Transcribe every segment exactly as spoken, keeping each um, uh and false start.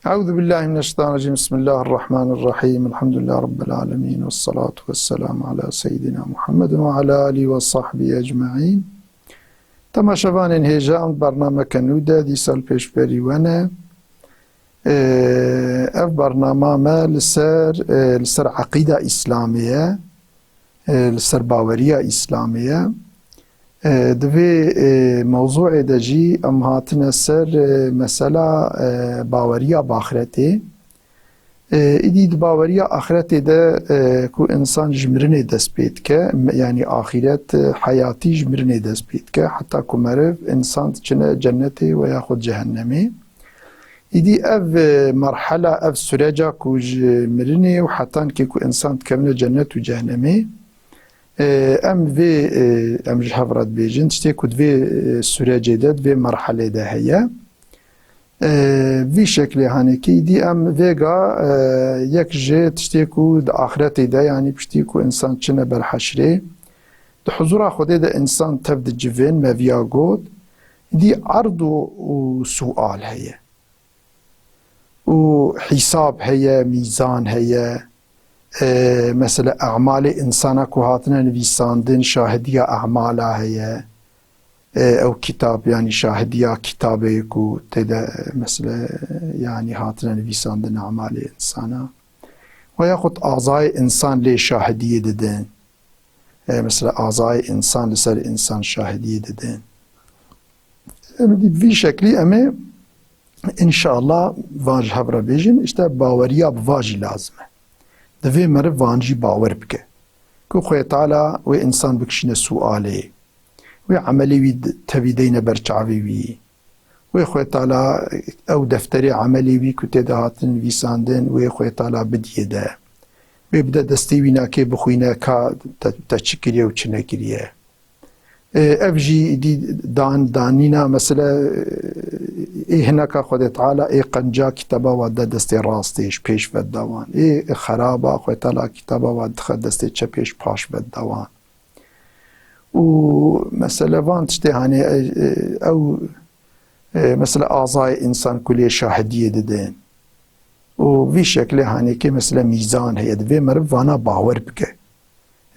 أعوذ بالله من الشيطان الرجيم. بسم الله الرحمن الرحيم. الحمد لله رب العالمين. والصلاة والسلام على سيدنا محمد وعلى آله وصحبه أجمعين. Temaşevanên hêja, em bernameke nû de dîsa li pêşberî we ne. Ee, ev bernama me li ser, e, li ser eqîda Îslamê ye. E, li ser baweriya Îslamê ye. E, di vê, e, mewzûê de jî em hatine ser, e, mesela, e, baweriya bi axretê. E, îdî di baweriya axretê de, e, ku însan ji mirinê dest pê dike, me-, yanî axîret, e, heyatî ji mirinê dest pê dike, heta ku meriv, însan diçine cennetê we yaxud cehennemê. Îdî ev, e, merhela, ev süreca ku ji mirinê û hetankê ku însan dikevine cennet û cehennemê, e, em vê, e, em ji hev re dibêjin, tiştê ku di vê, e, sürecê de, di vê merhelê de heye. E, vî şeklê hanekî, îdî em vêga, e, yek ji tiştê ku di axretê de, yanî piştî ku însan çine ber heşrê, di huzura Xwedê de însan tev dicivên, me viya got, îdî erd û, û sual heye. û hîsab heye, mîzan heye, e, mesela emalê însana ku hatine nivîsandin, şahidiya emala heye. E, ew kitab, yanî şahidiya kitabê ku tê de, e, mesela, yanî hatine nivîsandin emalê însana. We yaxud azayê însan lê şahidiyê didin. E, mesela azayê însan li ser însan şahidiyê didin. Em dî vî şeklî em ê înşallah van ji hev re bêjin, işte baweriya bi va jî lazim e. Divê meriv van jî bawer bike. Ku Xwedê Teala wê însan bikişîne sualê. Wê emelê wî d-, tevî deyne ber çavê wî. Wê Xwedê Teala ew defterê emelê wî ku tê de hatin nivîsandin, wê Xwedê Teala bidiyê de. Wê bide destê wî nakê bixwîne ka te, te çi kiriye û çi nekiriye. E, ev jî dî dan, danîna, mesela, e, ê hineka Xwedê Teala ê qenca kitaba wa de destê rastê ji pêş ve da wan. Ê xeraba Xwedê Teala kitaba wa dixe destê çepê ji paş ve da wan. Û mesela van tiştê, hani, e, e, ew, e, mesela azayê însan ku lê şahidiyê didin. Û vî şeklê hanekê mesela mîzan heye, divê meriv vana bawer bike.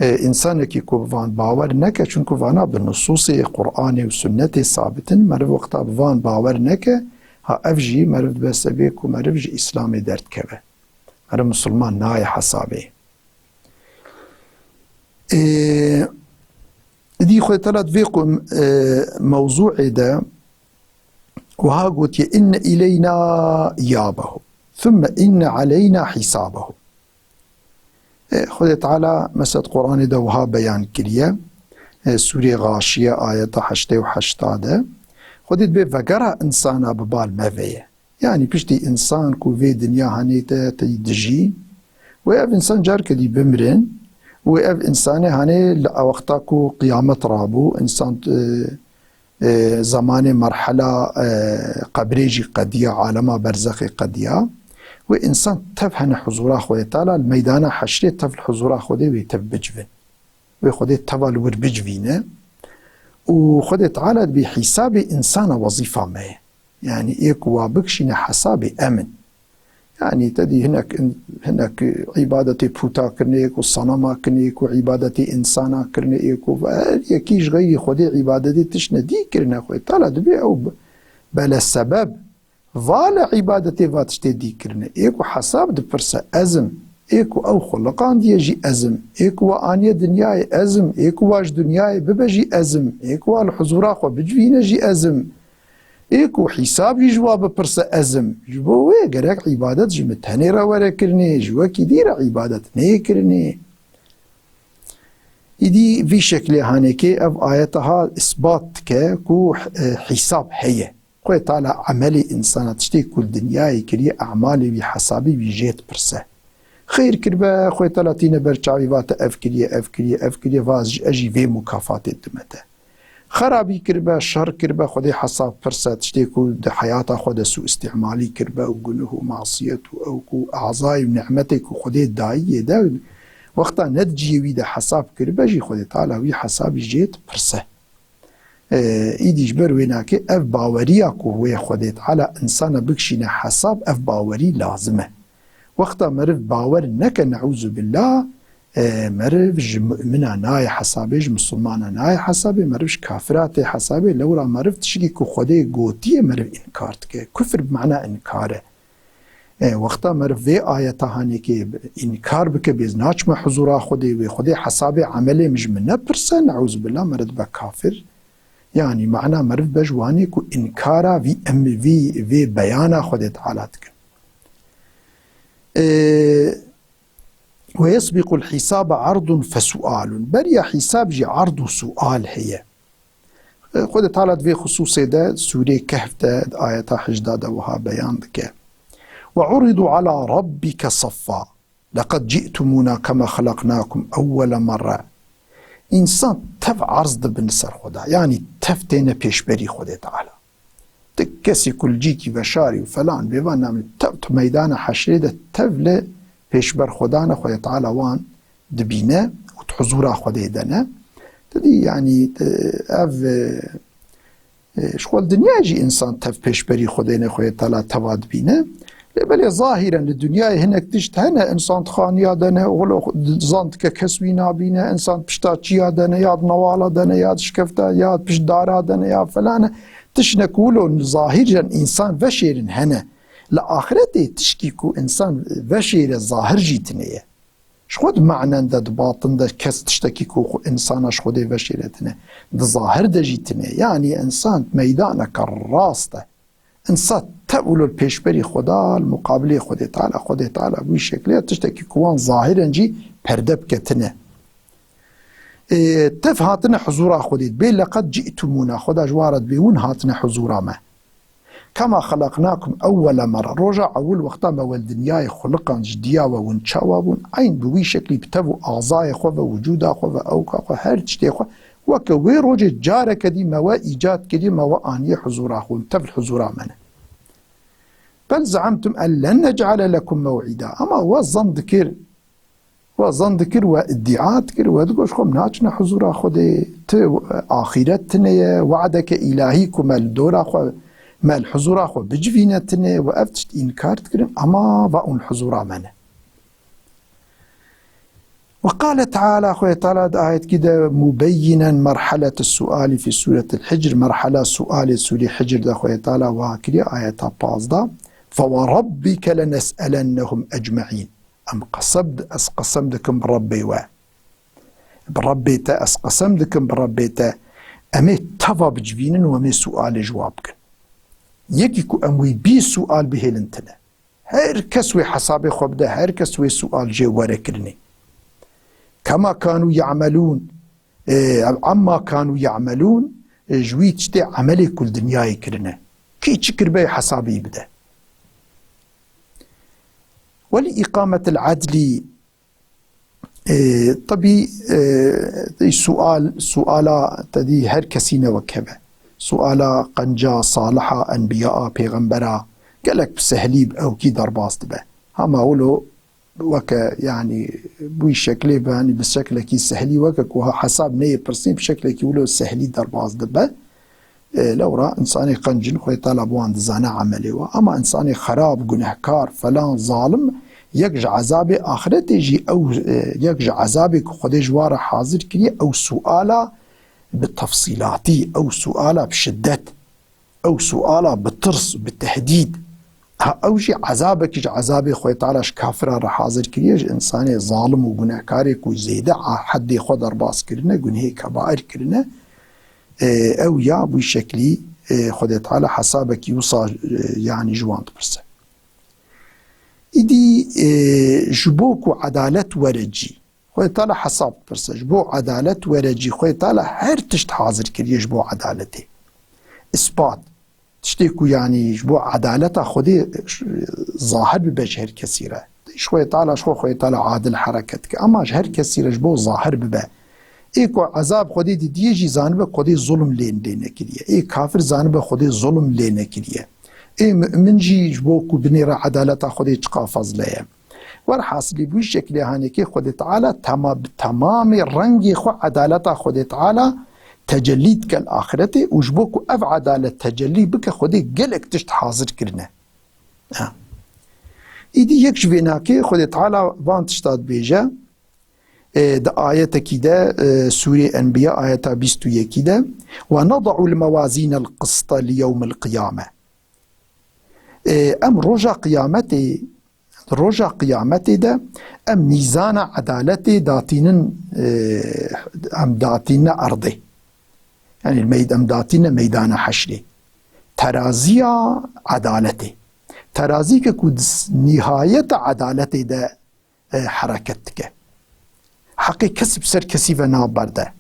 E, însanekî ku bi van bawer neke, çunku vana bi nusûsê Qur'anê û sunnetê sabit in, meriv wexta bi van bawer neke, ha ev jî meriv dibe sebê ku meriv ji Îslamê derdikeve. Meriv misilman nayê hesabê. Ê, dî Xwedê Teala divê ku, e, mewzûê de wiha gotiye, "Inne ileyna iyabehu, thumme inne aleyna hisabehu." E, Xwedê Teala mesela di Qur'anê de wiha beyan kiriye. E, Sûrê Xaşiye ayeta heştê û heşta de. Xwedê dibê vegera însana bi bal me ve ye. Yanî piştî însan ku vê dinya hanê te tey dijî, wê ev însan carke dî bimirin, wê ev însanê hanê li wexta ku qiyamet rabû, însan, e, e, zemanê merhela, e, qebrê jî qediya, alema berzexê qediya. Wê însan tev hene huzura Xwedê Teala, li meydana heşrê tev li huzura Xwedê wê tev bicivin. Wê Xwedê teva li wir bicivîne. Û Xwedê Teala dibê hîsabê însana wezîfa me ye. Yanî ê ku wa bikişîne hesabê em in. Yanî te dî hinek, hinek îbadetê pûta kirinê, ê ku sanama kirinê, ê ku îbadetê însana kirinê, ê ku her yekî ji xeyrî Xwedê îbadetê tiştine dî kirine, Xwedê Teala dibê ew be-, bele sebeb va li îbadetê va tiştê dî kirine. Ê ku hesab dipirse ez im. Ê ku ew xuliqandiye jî ez im. Ê ku wa aniye dinyayê ez im. Ê ku wa ji dinyayê bibe jî ez im. Ê ku wa li huzura xwe bicivîne jî ez im. Ê ku hîsab jî ji wa bipirse ez im. Ji bo wê gerek îbadet ji min tenê re were kirinê, ji wekî dî re îbadet neyê kirinê. Îdî vî şeklê hanekê ev ayeta ha isbat dike ku, e, hîsab heye. Xwedê Teala emelê însana, tiştê ku li dinyayê kiriye, emalê wî, hesabê wî jê dipirse. Xêr kiribe, Xwedê Teala tîne ber çavî, vate ev kiriye, ev kiriye, ev kiriye, va ez jî, ez jî vê mukafatê dime te. Xerabî kiribe, şer kiribe, Xwedê hesab pirse, tiştê ku di heyata xwe de sûîstîmalî kiribe û gunuh û masiyet û ew ku ezayê û nîmetê ku Xwedê dayî yê de, wexta ne di cihê wî de hesab kiribe jî, Xwedê Teala wî hesabî jê dipirse. E, îdî ji ber wê nake ev baweriya ku wê Xwedê Teala insana bikişîne hesab, ev bawerî lazim e. Wexta meriv bawer neke, neûzu billah, e, meriv ji mumina nayê hesabê, ji misilmana nayê hesabê, meriv ji kafira tê hesabê, lewra meriv tişkî ku Xwedê gotiye meriv înkar dike. Kufr bi mana înkar e. E, wexta meriv vê ayeta hanekê înkar bike, bê ez naçime huzura Xwedê, wê Xwedê hesabê emelê min ji min nepirse, neûzu billah, meriv dibe kafir. Yanî mana meriv be ji wanê ku înkara vî em-, vî, vê beyana Xwedê Teala dikin. E, "Ve yesbiqul hisabe ardun fesualun." Beriya hîsab jî ard û sual heye. Xwedê Teala di vê xisûsê de, Sûreyê Kehf de, di ayeta hejda de wiha beyan dike: "Ve uridu ala rabbike saffa, leqed ci'tumuna kema xelaqnakum ewwele merre." Însan tev arz dibin li ser Xweda. Yanî tev têne pêşberî Xwedê Teala. Ti kesî ku li cîkî veşarî û felan bêvan namî tev tu meydana heşrê de tev li pêşber Xweda ne, Xwedê Teala wan dibîne û di huzura Xwedê de ne. Ti dî, yanî, ti ev, e, e, ji xwe li dinyayê jî însan tev pêşberî Xwedê ne, Xwedê Teala teva dibîne. Lê belê zahîren li dinyayê hinek tişt hene, însan di xaniya de ne, wilo zan dike kes wî nabîne, însan pişta çiya de ne, ya di newala de ne, ya di şikefta, ya di pişt dara de ne, ya felane. Tiştine ku wilo zahîren însan veşêrin hene. Li axiretê tişkî ku însan veşêre zahir jî tine ye. Ji xwe di manen de, di batin de kes tiştekî ku xwe, însana ji Xwedê veşêre tine, di zahir de jî tine. Yanî însan meydaneke rast e. Însan tev û li pêşberî Xweda, li muqabilê Xwedê Teala, Xwedê Teala bi wî şeklê tiştekî ku wan zahiren jî perde bike tine. Ê, tev hatine huzura Xwedê, bê leqed ci'tumûna, Xweda ji wan re dibê, hûn hatine huzura me. Kema xelaqnakum ewwele merre. Roja ewil wexta me we li dinyayê xuliqand, ji diya we hûn çawa bûn? Eyn bi wî şeklî bi tev û azayê xwe ve, wicûda xwe ve, ewka xwe, her tiştê xwe, weke wê rojê careke dî me we îcad kiriye, me we aniye huzura xwe, tev li huzura me ne. Bel ze'emtum en len nec'ale lekum mew'ida. Ama we zan dikir, We zan dikir, we îdîa dikir, we digot, "Xwe em naçine huzura Xwedê, ti axîret tine ye, we'deke îlahî ku me li dora xwe, me li huzura xwe bicivîne tine." We ev tişt înkar dikirin, ama va hûn huzura me ne. Ve qale Teala, Xwedê Teala di ayetkî de mubeyînen merhelete sualî fî sûretil Hicr, merhela sualê sûrê Hicr de Xwedê Teala wiha kiriye, ayeta pazdeh, "Fe we rabbike lenes'elennehum ecme'în." Em qesem, ez qesem dikim bi Rebbê we. Bi Rebbê te, ez qesem dikim bi Rebbê te. Em ê teva bicivînin û em ê sualê ji wa bikin. Yekî ku em wî bî sual bihêlin tine. Her kes wê hesabê xwe bide, her kes wê sual jê were kirinê. Kema kanû ya'melûn, e, amma kanû ya'melûn, e, ji wî tiştê emelê ku li dinyayê kirine. Kî çi kiribe hesabê bide. Welî îqametil edlî, e, tebî, e, sual, suala te dî her kesî ne wek hev e. Suala qenca, saliha, enbiyaa, pêxembera gelek bi sehlî bi ewkî derbas dibe. Hema wilo weke, yanî, bi wî şeklê be, yanî bi şeklekî sehlî weke ku ha hesab neyê pirsîn, bi şeklekî wilo sehlî derbas dibe. E, lewra însanê qencin Xwedê Teala bi wan dizane emelê we. Ama însanê xerab, gunehkar, felan, zalim, yek ji ezabê axiretê jî ew, e, yek ji ezabê ku Xwedê ji wan re hazir kiriye, ew suala bi tefsîlatî, ew suala bi şiddet, ew suala bi tirs, bi tehdîd. Ha, ew jî ezabekî ji ezabê Xwedê Teala ji kafira re hazir kiriye, ji însanê zalim û gunehkarê ku zêde a heddê xwe derbas kirine, gunehê kebair kirine. E, ew ya bi wî şeklî, e, Xwedê Teala hesabekî wisa, e, yanî ji wan dipirse. Îdî, e, ji bo ku edalet were cî, Xwedê Teala hesab dipirse. Ji bo edalet were cî, Xwedê Teala her tişt hazir kiriye ji bo edaletê. Îspat. Tiştê ku, yanî, ji bo edaleta Xwedê, e, ş-, zahir bibe ji her kesî re. Ji Xwedê Teala, ji xwe Xwedê Teala adil hereket dike. Ama ji her kesî re ji bo zahir bibe. Ê ku ezab Xwedê didiye jî zanibe Xwedê zulm lê, lê nekiriye. Ê kafir zanibe Xwedê zulm lê nekiriye. Ê mu'min jî ji bo ku binêre edaleta Xwedê çiqa fezle ye. Werhasilî bi wî şeklê hanekê Xwedê Teala tema-, bi temamê rengê xwe edaleta Xwedê Teala tecellî dike li axretê û ji bo ku ev edalet tecellî bike, Xwedê gelek tişt hazir kirine. Ha. Îdî yek ji vênakê Xwedê Teala van tişta dibêje, e, di ayetekî de, e, Sûrê Enbiya ayeta bîst û yekî de, "Ve neda'ul mewazînel qista li yewmil qiyame." E, em roja qiyametê, roja qiyametê de em mîzana edaletê datînin, e, em datînine erdê. Yani meyd-, em datînine meydana heşrê. Teraziya edaletê. Terazîke ku di s-, nîhayeta edaletê de e, hereket dike. Heqê kesî bi ser kesî ve naberde.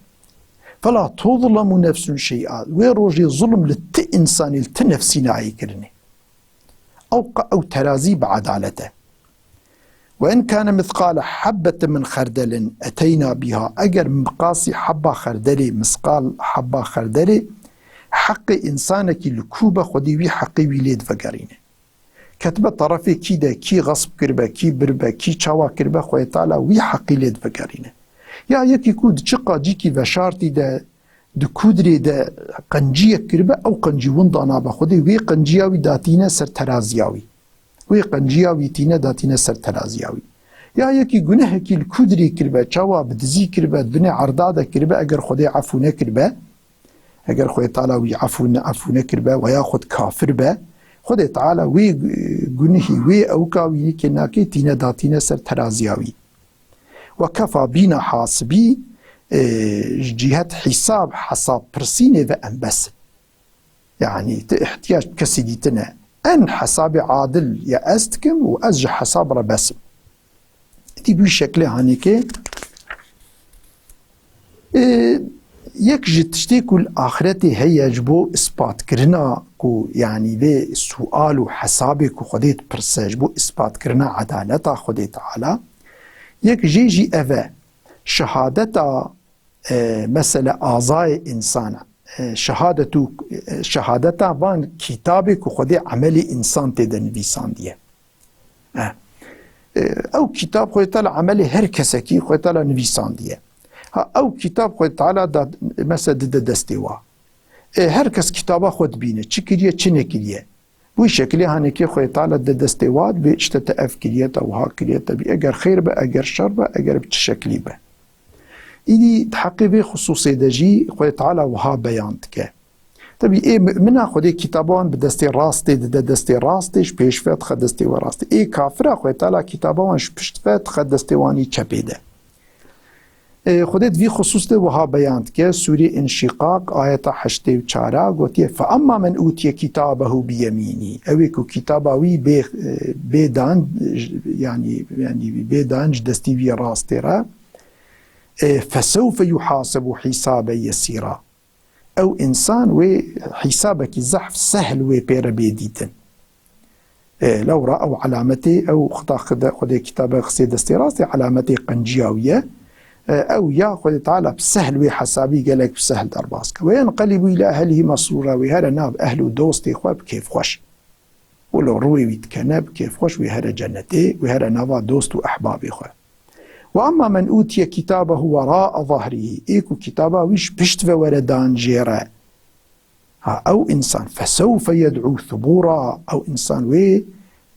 Fela tuzlemu nefsun şey'a. Wê rojê zulm li ti insanî, li ti nefsî nayê kirinê. Ew qe-, ew terazî bi edalet e. Ve in kane mithqale habbetin min xerdelin eteyna biha. Eger miqasî hebba xerdelê, misqal hebba xerdelê, heqê insanekî li ku be, Xwedî wî heqê wî lê divegerîne. Ketibe terefê kî de, kî xesp kiribe, kî biribe, kî çawa kiribe, Xwedê Teala wî heqî lê divegerîne. Ya yekî ku di çi qacîkî veşartî de, di kudrê de qenciyek kiribe, ew qencî winda nabe. Xwedê wê qenciya wî datîne ser teraziya wî. Wê qenciya wî tîne datîne ser teraziya wî. Ya yekî gunehekî li kudrê kiribe, çawa bi dizî kiribe, di binê erda de kiribe, eger Xwedê efû nekiribe, Eger Xwedê Teala wî efû ne-, efû nekiribe we ya xwe kafir be, Xwedê Teala wê gunihî, wê ewka wî nikê nakê tîne datîne ser teraziya wî. Ve kefa bîna hasibî, e, ji cîhet hîsab, hesab pirsînê ve em bes in. Yani ti ihtiyac bi kesî dîtine. En hesabê adil ya ez dikim û ez ji hesab re bes im. Îdî bi wî şeklê hanêkê, e, yek ji tiştê ku li axretê heye ji bo ispatkirina ku, yanî vê sual û hesabê ku Xwedê dipirse, ji bo ispatkirina edaleta Xwedê Teala, yek jê jî ev e, şehadeta, e, mesele azayê însan e, şehadet û, e, şehadeta van kitabê ku Xwedê emelê însan tê de nivîsandiye. E, e, ew kitab Xwedê Teala emelê her kesekî Xwedê Teala nivîsandiye. Ha, ew kitab Xwedê Teala da, mesela dide destê wa. E, her kes kitaba xwe dibîne, çi kiriye, çi nekiriye. Wî şekilê hanekê Xwedê Teala de destê wa dibê, işte te ev kiriye, te wiha kiriye, te bî. Eger xêr be, eger şer be, eger bi çi şeklî be. Îdî di heqê vê xisûsê de jî Xwedê Teala wiha beyan dike. Tebî ê mumina Xwedê kitaba wan bi destê rastê dide destê rastê, ji pêş ve dixe destê we rastê. Ê kafira Xwedê Teala kitaba wan ji pişt ve dixe destê wan î çepê de. E, Xwedê di vî xisûs de wiha beyan dike, Sûrê Înşîqaq, ayeta heştê û çar a gotiye, "Fe emma men utiye kitabehu bi yemînî." Ew ê ku kitaba wî bê, e, bê dan, yanî, yanî bê dan ji destî wî rastê re, e, "Fesewfe yuhasebu hisabe yesîra." Ew însan wê hîsabekî zehf sehl wê pê re bê dîtin. E, lewra ew alametê, ew xita xide-, Xwedê kitabe xisê destê rastê alametê qenciya wî ye. E, ew ya Xwedê Teala bi sehl wê hesabî gelek bi sehl derbas ke. Ve yenqelîbu îlâ ehlihî mesrûra, wê here nav ehl û dostê xwe bi kêfxweş. Wilo rûyê wî dikene bi kêfxweş, wê here cennetê, wê here nava dost û ehbabê xwe. Ve emma men utiye kitabehu wera'a zahrihî, ê ku kitaba wî ji pişt ve were dan jê re. Ha, ew însan, fesewfe yed'û thubûra, ew însan wê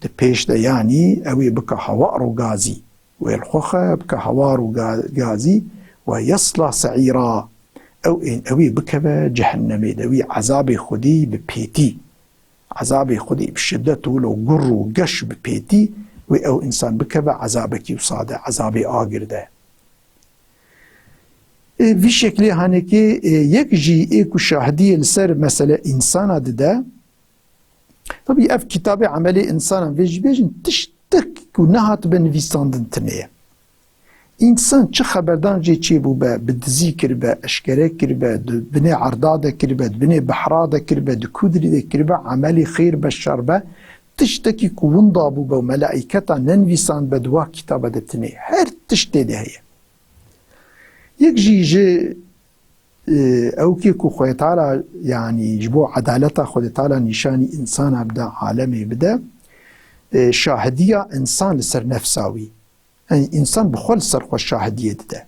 di pêş de, yanî ew ê bike hawar û gazî. Wê li xwe xe bike hawar û ga-, gazî, ve yesla se'îra, ew ê, ew ê bikeve cehennemê de, wî ezabê Xwedî bi pêtî, ezabê Xwedî bi şiddet û wilo gur û geş bi pêtî, wê ew însan bikeve ezabekî wisa de, ezabê agir de. Ê, vî şeklê hanekê, ê, yek jî ê ku şahidiyê li ser mesele însana dide, tabî ev kitabê emelê însanan vê jî bêjin tiştek ku nehatibe nivîsandin tune ye. Însan çi xeberdan jê çêbûbe, bi dizî kiribe, eşkere kiribe, di binê erda de kiribe, di binê behra de kiribe, di kudrî de kiribe, emelî xêr be, şer be, tiştekî ku winda bûbe û melaîketa nenivîsandbe di wa kitabe de tune ye. Her tişt tê de heye. Yek jî ji, e, ewkê ku Xwedê Teala, yanî ji bo edaleta Xwedê Teala nîşanî însana bide, alemê bide, e, şahidiya însan li ser nefsa wî. Yani însan bi xwe li ser xwe şahidiyê dide.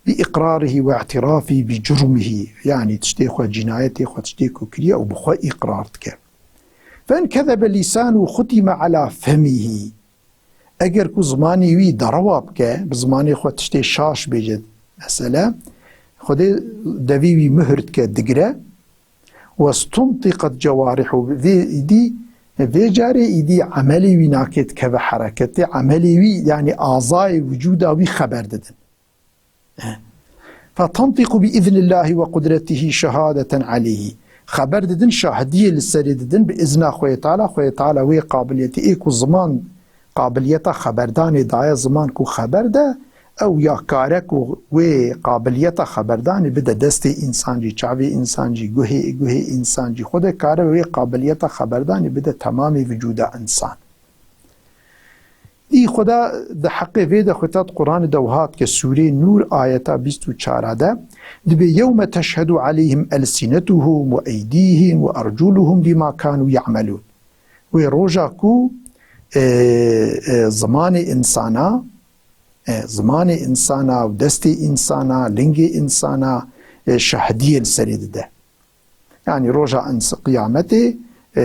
bi iqrarihî we îtirafî bi cürmihî, yanî tiştê xwe, cînayetê xwe, tiştê ku kiriye û bi xwe îqrar dike. Fe in kezebe lîsanû xutîme ala femîhî. Eger ku zimanê wî derewa bike, bi zimanê xwe tiştê şaş bêje, mesele, Xwedê devî wî muhr dike, digire, we stuntiqet cewarihû, vê îdî, vê carê îdî emelê wî nake dikeve hereketê, emelê wî, yanî azayê wicûda wî xeber didin. Fetantiqu bi iznillahî ve qudretihî şehadeten aleyhî. Xeber didin, şahidiyê li serê didin, bi izna Xwedê Teala, Xwedê Teala wê qabiliyetê ê ku ziman qabiliyeta xeberdanê daye ziman ku xeber de, ew ya kare ku wê qabiliyeta xeberdanê bide destê însan jî, çavê însan jî, guhê, guhê însan jî, Xwedê kare wê qabiliyeta xeberdanê bide temamê vücuda însan. Î Xweda di heqê vê de xwe tat Quranê de wiha dike, Sûrê Nûr ayeta bîst û çar de, dibê, "Yewme teşhedu aleyhim elsinetuhum ve eydihim ve erculuhum bima kanu ya'melun." Wê roja ku, e, e, zimanê însana, e, zimanê însana û destê însana, lingê însana, e, şahidiyê li serê dide. Yanî roja ins-, qiyametê, e,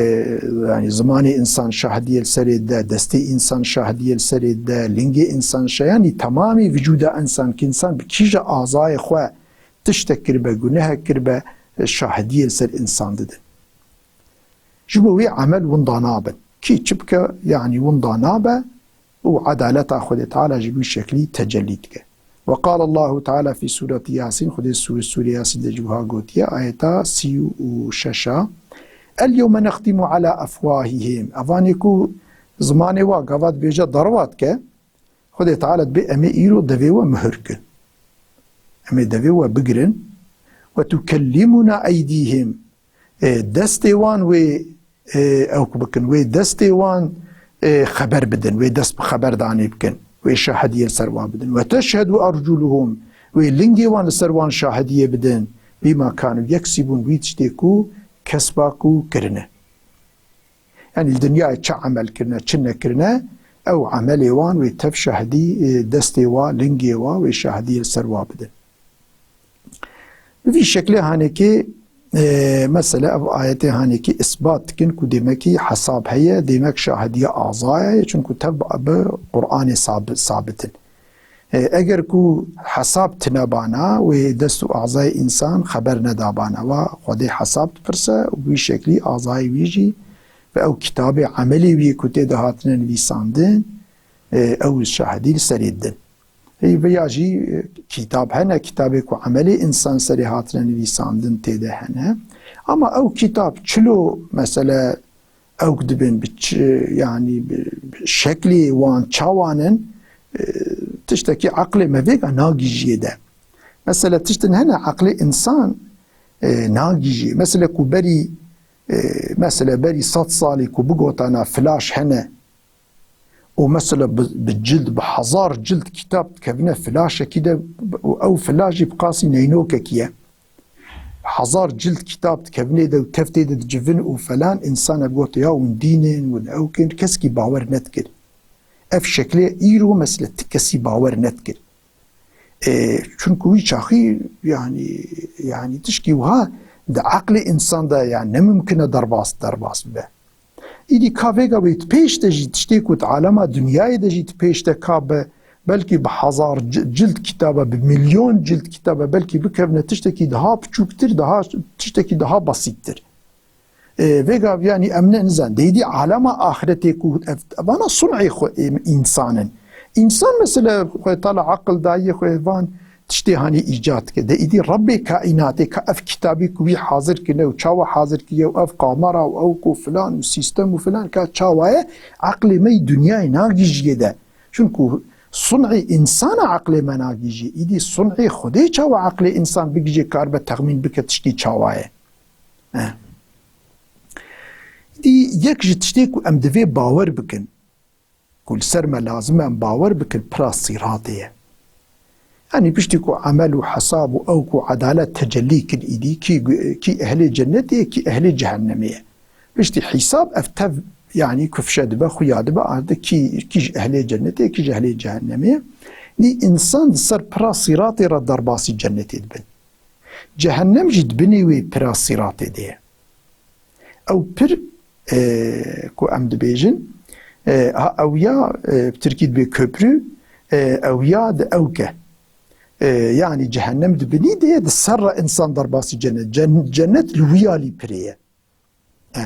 yanî zimanê însan şahidiyê li serê de, destê însan şahidiyê li serê de, lingê însan şa-, yanî temamî vücuda însan, ki însan bi kîja azayê xwe tiştek kiribe, gunehek kiribe, e, şahidiyê li ser însan didin. Ji bo wê emel winda nabin. Kî çi bike, yanî winda nabe û edaleta Xwedê Teala ji wî şeklî tecellî dike. Ve qala Allahu Teala fî sûretî Yasîn, Xwedê sû-, sûrê Yasîn de jî wiha gotiye, ayeta sî û şeş a, "El yewme nextimu ala efwahihim." Evanê ku zimanê wa gava dibêje derewa dike, Xwedê Teala dibê, "Em ê îro devê we muhir kin. Em ê devê we bigirin. Ve tukellimuna eydihim." E, destê wan wê, e, ew ku bikin, wê destê wan, e, xeber bidin, wê dest bi xeberdanê bikin, wê şahidiyê li ser wan bidin. Ve teşhedu erculuhum, wê lingê wan li ser wan şahidiyê bidin. Bima kanu yeksibun, wî tiştê ku kesba ku kirine. Yanî li dinyayê çi emel kirine, çi nekirine, ew emelê wan wê tev şahidî, e, destê wa, lingê wa, wê şahidiyê li ser wa bidin. Bi vî şeklê hanekê, e, mesele ev ayetê hanekê isbat dikin ku dêmekî hesab heye, dêmek şahidiya aza ye, çunku tev bi Qur'anê sab-, sabit in. E, eger ku hesab tinebana, wê dest û azayê însan xeber nedabana. Wa Xwedê hesab dipirse û bi vî şeklî azayê wî jî ve ew kitabê emelê wî ku tê de hatine nivîsandin, e, ew şahidî li serê didin. Ê, veya jî, e, kitab hene, kitabê ku emelê însan serê hatine nivîsandin tê de hene. Ama ew kitab çilo mesele ew dibin bi çi, yanî bi, bi şeklê wan çawan in, e, tiştekî eqlê me vêga nagihîjiyê de. Mesele tiştin hene eqlê însan, e, nagihîjiyê. Mesele ku berî, e, mesele berî sed salî ku bigotana flaş hene, û mesela bi, bi cild, bi hezar cild kitab dikevine flaşekî de û ew flaş jî bi qasî neynokekî ye. Hezar cild kitab dikevine de û tev tê de dicivin û falan, însan ev gote ya hûn dîn in, hûn ew kin, keskî bawer nedikir. Ev şeklê îro mesela ti kesî bawer nedikir. E, çunku wî çaxî, yanî, yanî tişkî wiha di eqlê însan de, yanî ne mimkin e derbas, derbas bibe. Îdî ka vêga wê di pêş de jî tiştê ku di alema dinyayê de jî di pêş de ka be, belkî bi hezar ci-, cild kitaba, bi milyon cild kitaba belkî bikevne tiştekî daha piçûktir, daha tiştekî daha basîttir. E, vêga, yanî em ne nizan. Deydî alema axiretê ku ev, evana sun'ê xwe, e, însan in. Însan mesela xwe tala aqil daye xwe van tiştê hanî îcat dike. De îdî Rebbê kaînatê ka ev kitabî ku wî hazir kirine û çawa hazir kiriye û ev kamera û ew ku filan û sîstem û filan ka çawa ye, eqlê me yî dinyayê nagihîjiyê de. Çunku sun'ê însana eqlê me nagihîjiyê. Îdî sun'ê Xwedê çawa eqlê însan bigihîjê karibe texmîn bike tiştî çawa ye. Eh. Dî yek ji tiştê ku em divê bawer bikin, ku li ser me lazim e em bawer bikin, pira sîratê ye. Yanî piştî ku emel û hesab û ew ku edalet tecellî kir îdî, kî, kî ehlê cennetê ye, kî ehlê cehennemê ye. Piştî hîsab ev tev, yanî kufşe dibe, xuya dibe, arde kî, kî ji ehlê cennetê ye, kî ji ehlê cehennemê ye. Nî însan di ser pira sîratê re derbasî cennetê dibin. Cehennem jî di binê wê pira sîratê de ye. Ew pir, e, ku em dibêjin, e, ha ew ya, e, bi tirkî dibê köprü, e, ew ya di ewke. E, yanî cehennem di binî de ye, di ser re însan derbasî cennet. Cen-, cennet li wî alî pirê ye. E.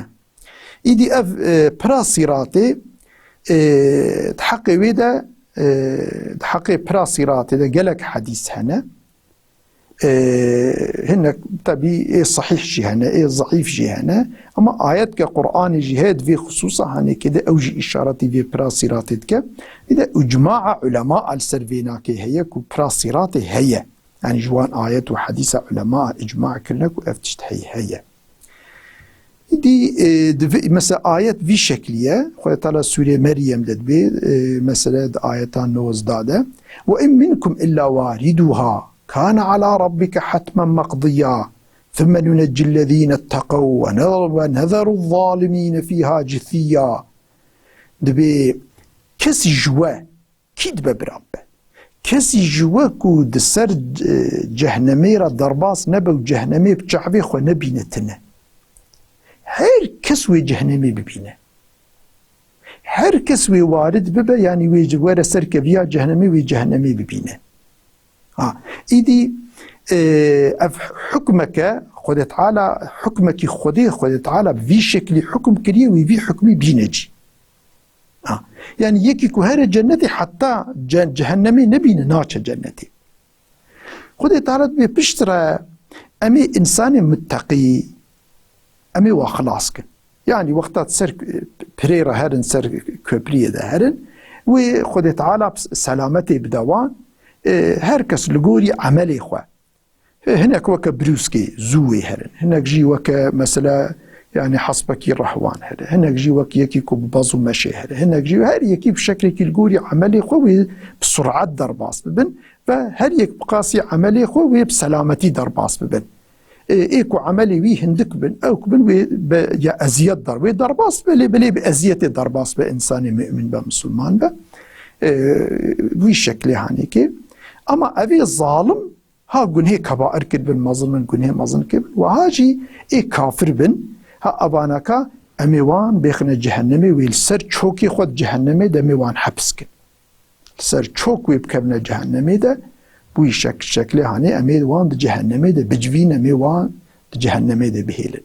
Îdî ev, e, pira sîratê, e, di heqê wê de, e, di heqê pira sîratê de gelek hedîs hene. E, hinek tebî ê sehîh jî hene, ê zeîf jî hene. Ama ayetke Qur'anê jî heye di vê xisûsa hanekê de ew jî îşaretî vê pira sîratê dike. Îde icmaa ulema li ser vê nakê heye ku pira sîratê heye. Yanî ji wan ayet û hedîsa ulema icma kirine ku ev tişt heye, heye. Îdî, e, di vê, mesela ayet vî şeklî ye. Xwedê Teala Sûrê Meryem de dibê, e, mesela di ayeta nozdeh de. "Ve in minkum illa wariduha kana ala rabbike hatmen maqdiya. Thumme nuneccillezîne tteqew ve ne-, ve nezeruzzâlimîne fîhâ cithîyya." Dibê kesî ji we Kî dibe bira bibe? Kesî ji we ku di ser, e, cehnemê re derbas nebe û cehnemê bi çavê xwe nebîne tine. Her kes wê cehnemê bibîne. Her kes wê warid bibe, yanî wê ji were ser keviya cehnemê, wê cehnemê bibîne. Ha, îdî, e, ev hukmeke Xwedê Teala, hukmekî Xwedê, Xwedê Teala bi vî şeklî hukm kiriye, wê vî hukmî bîne cî. Ha. Yanî yekî ku here cennetê heta ce-, cehennemê nebîne naçe cennetê. Xwedê Teala dibê piştre em ê însanê mitteqî, em ê wa xilas kin. Yanî wexta ser pirê re herin, ser köpriyê de herin, wê Xwedê Teala selametê bide wan, e, her kes li gorî emelê xwe. Hinek weke brûskê zû wê herin. Hinek jî weke mesela, yanî hespekî rehwan here. Hinek jî wek yekî ku bi bez û meşê here. Hinek jî her yekî bi şeklekî li gorî emelê xwe wê bi surat derbas bibin ve her yek bi qasî emelê xwe wê bi selametî derbas bibin. Ê, ê ku emelê wî hindik bin, ew ku bin wê be, ya eziyet der, wê derbas be, lê belê bi eziyetê derbas be, însanê mümin be, musulman be. Ê, wî şeklê hanê ke. Ama evê zalim, Ha gunhê kebair kiribin, mezin bin, gunhê mezin kiribin. Wiha jî ê kafir bin. Ha evanaka em ê wan bêxine cehennemê, wê li ser çokê xwe di cehennemê de em ê wan hepis kin. Li ser çok wê bikevine cehennemê de, bûyî şek-, şeklê hanê em ê wan di cehennemê de bicivîn, em ê wan di cehennemê de bihêlin.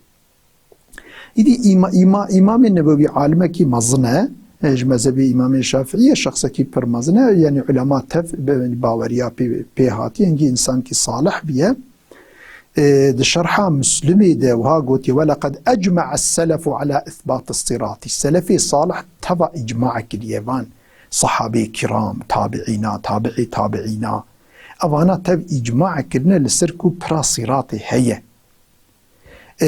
Îdî îma-, îma-, Îmamê Nebewî alimekî mezin e, e, ji mezhebê Îmamê Şafiî ye, şexsekî pir mezin e, yanî ulema tev be-, baweriya pê, pê hatiye, hingî însankî salih bûye. E, di şerha Muslimê de wiha gotiye, "Ve leqed ecme'es selefu ala îsbati's sirati." Selefê salih teva îcma kiriye van sahabê kiram, tabiîna, tabiî tabiîna. Evana tev îcma kirine li ser ku pira sîratê heye. E,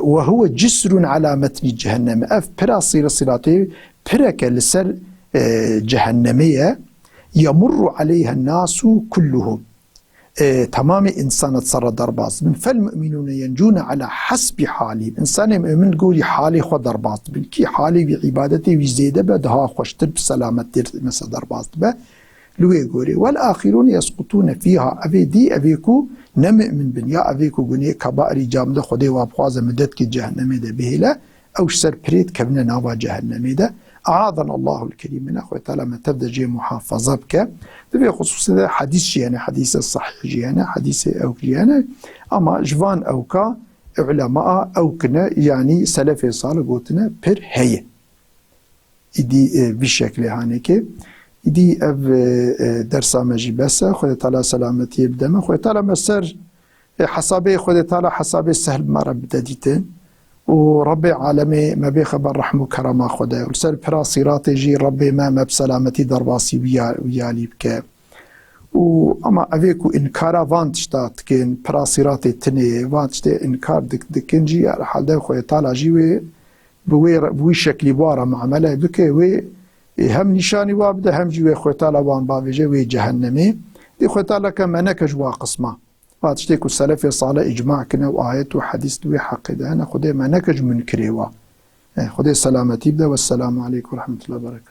"Ve huve cisrun ala metnî cehennem." Ev pira sîra-, sîratê pireke li ser, e, cehennemê ye. "Yemurru aleyhen nasu kulluhum." E, temamê însanat serre derbas dibin. "Fel mu'minûne yencûne ala hasbi halihim." Însanê mu'min gorî halê xwe derbas dibin. Kî halê wî îbadetê wî zêde be, daha xweştir bi selamettir mesela derbas dibe. Li wê gorê, "Wel axirûn yesqutûne fîha", evê dî, evê ku ne mu'min bin, ya evê ku gunê kebairî cam de Xwedê wa bixwaze midetkî cehennemê de bihêle, ew ji ser pirê dikevine nava cehennemê de. E'adanallahul kerîm mine, Xwedê Teala me tev de jê muhafaza bike. Di vê xusûsê de hedîs jî hene, hedîse sahîh jî hene, hedîsê ewk jî hene. Ama ji van ewka ulema ewk ne, yanî selefê salih gotine pir heye. Îdî, e, vî şeklê hanekê. Îdî ev, e, e, dersa me jî bes e. Xwedê Teala selametiyê bide me. Xwedê Teala me ser, e, hesabê Xwedê Teala hesabê sehl me re bide dîtin. Û Rebbê alemê me bê xeber rehm û kerema xwe de. Û li ser pira sîratê jî Rebbê me, me bi selametî derbasî wî ya-, wî yalî bike. Û ama evê ku înkara van tişta dikin, pira sîratê tinê, van tiştê înkar dik-, dikin jî, herhalde Xwedê Teala jî wê bi wê re-, bi wî şeklî bi wa re muamele bike, wê, e, hem nîşanî wa bide, hem jî wê Xwedê Teala wan bavêje wê cehennemê. Dê Xwedê Teala ke me neke ji wa qisma. Va tiştê ku selefê salih îcma kine û ayet û hedîs di wê heqê de hene, Xwedê me neke ji munkirê wa. E, Xwedê selametî bide. Wesselamu aleykum we rahmetullahi we berekatuhu.